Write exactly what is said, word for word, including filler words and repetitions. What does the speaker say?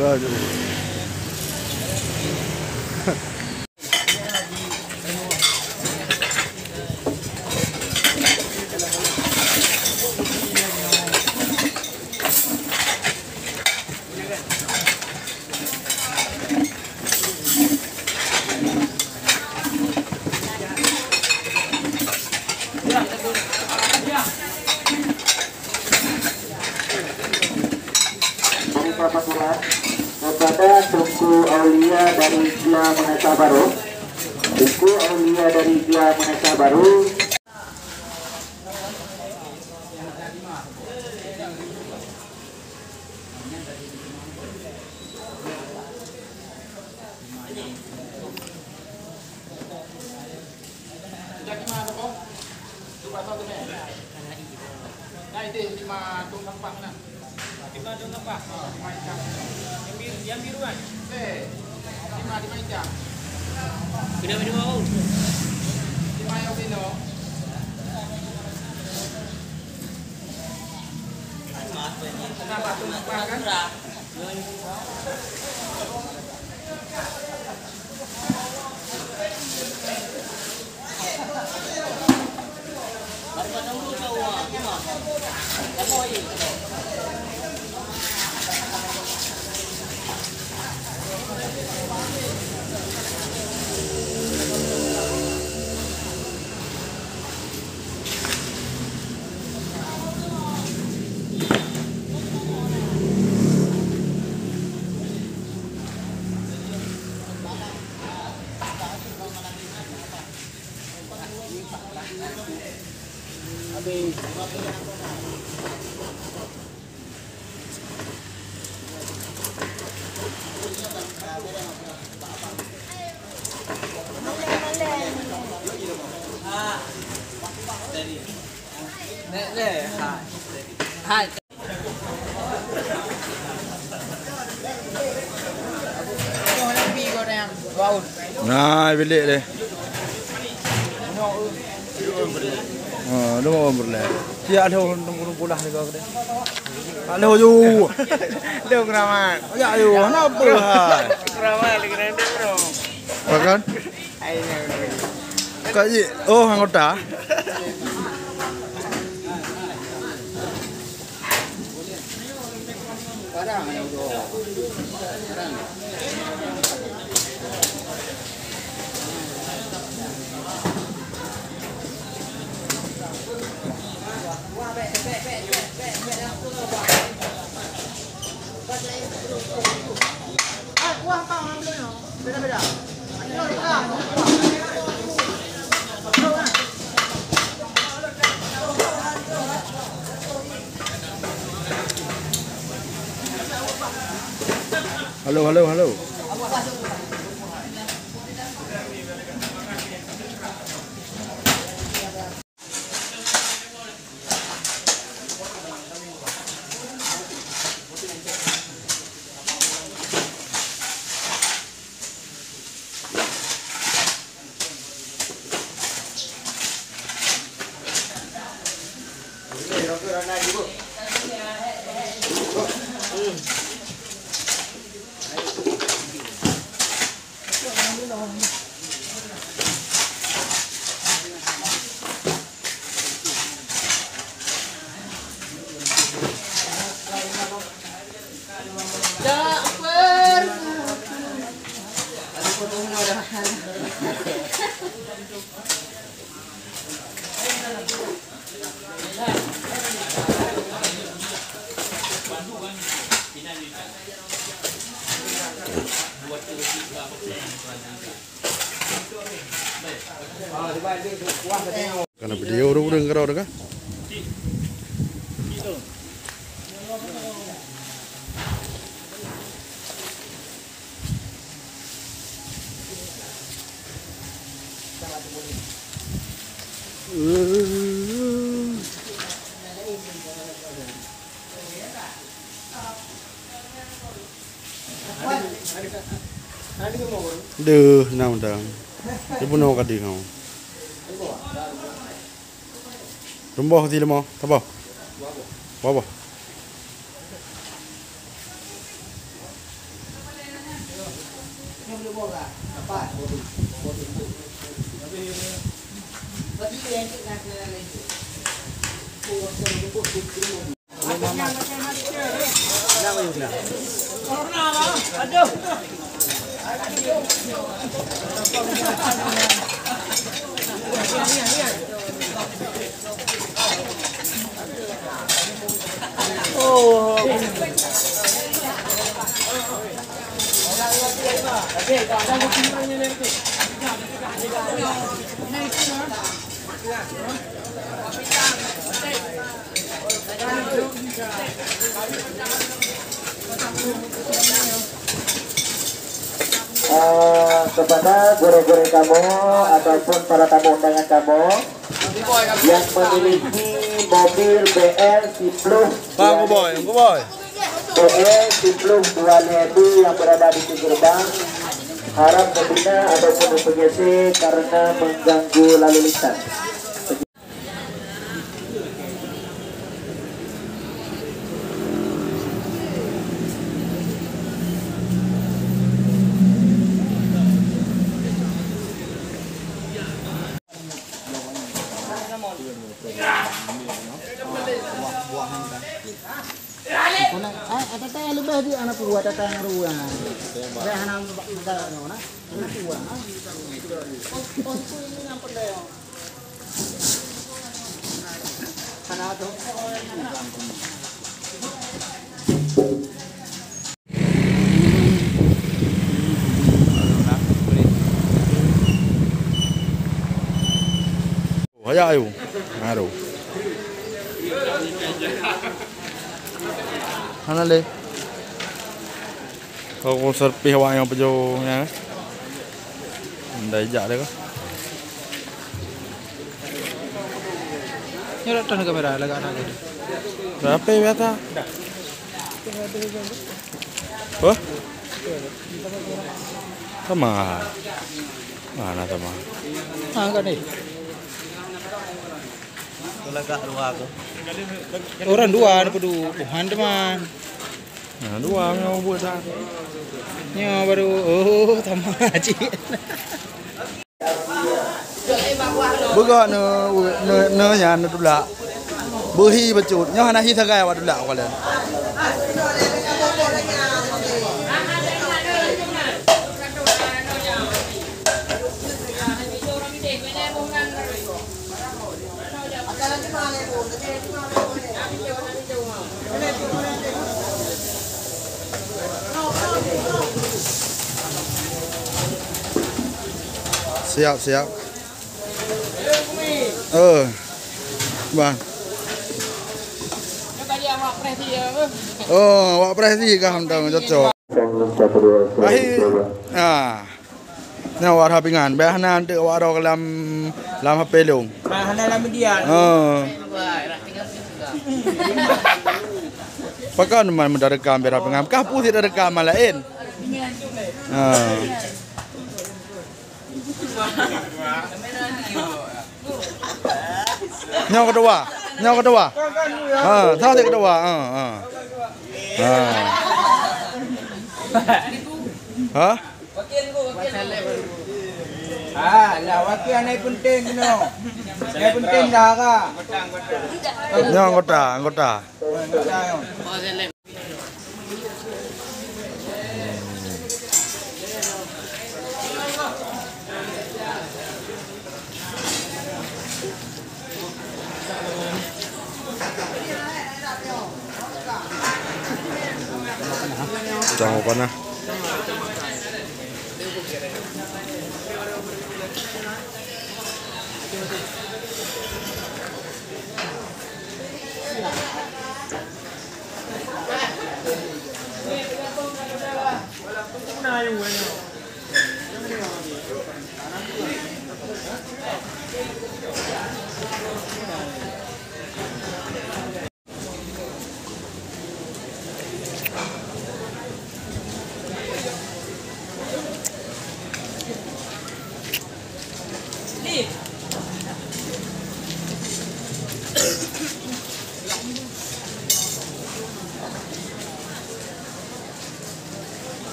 Dari Bapak Lurah, kepada Teungku Aulia dari Gla Meunasah Barô, Teungku Aulia dari Gla Meunasah Barô. Lima dong sampah. Lima dong sampah. Yang biru, yang biru kan? Eh, lima, lima icam. Kena minum bau. Lima yang sino. Kenapa tu sampah kan? Hai. Nah, bilik deh. Oh, lu mau berleh. Siap lu nunggu-nunggu lah, lu kau deh. Halo, yu. Lu keramat. Ya, yu. Kenapa, hai? Keramat, keramat, bro. Makan? Hai, ya, bro. Kak Ji, oh, anggota. Halo, halo, halo. Kana video ureueng-ureueng keudroe teuka. Deuh, na mantong. Dibunoe ka deuh nyoe. Rumoh si leumo, saboh. Saboh. Eh, kepada guru-guru kamoe ataupun para tamu undangan kamoe yang memiliki mobil B L sepuluh Bang Kuboy, Bang Kuboy. B L sepuluh dua lhèe B yang berada di gerbang, harap dipindah ataupun dipergeser karena mengganggu lalu lintas. Buah-buahan kan. Kena, ah, ada teh lebih di anak buah datang ruang. Dah hana buka, nah. Anak buah, ah. Oh, oh, itu ini yang perlu. Hana tu. Ayak ayu. Aduh. Hana lé. Kau, kau serpih awak nyang peujeuh nyan. Ndai jak deh kau. Nyoe dak tahu kamera lagak anak gitu. Berapa biasa? Wah? Sama. Mana sama? Ah, kat ni. Orang dua ni pedu Tuhan teman. Nah, dua nyoe buat dah. Nyoe baru, oh, sama cik. Beugah ne, ne, ne nyan ne tulak. Beuhi bacut. Nyoe hana hi sagai awak tulak awak laén. Siap, siap. Eh, bang. Oh, awak presi kah, hantom cocok. Akhir. Ah. Nyoe awak rhah pingan, bèk hana eunteuk awak droe lam, lam H P lôn. Nah, hana lam media. Ha. Pakon man meudarekam bèk rhah pingan. Kah pusét darekam laén. Ha. Nyoe keudua. Nyoe keudua. Ha, salah keudua. Ha, ha. Ha. Ha? Ah, lah, wakil hana penting keunoe. Yang penting dah hara. Nyoe anggota, anggota. Anggota nyoe. Jangan lupa nah.